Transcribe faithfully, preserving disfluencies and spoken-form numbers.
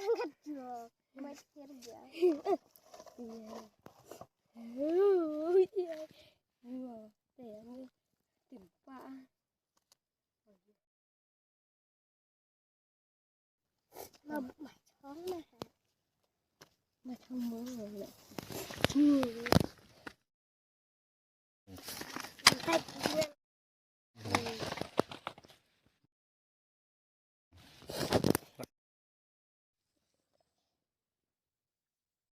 Angkat dua. Mai kerja. Iya. Oh, iya. Iya. Iya. Timpa. Mabuk macam mana? Macam mana? Hai.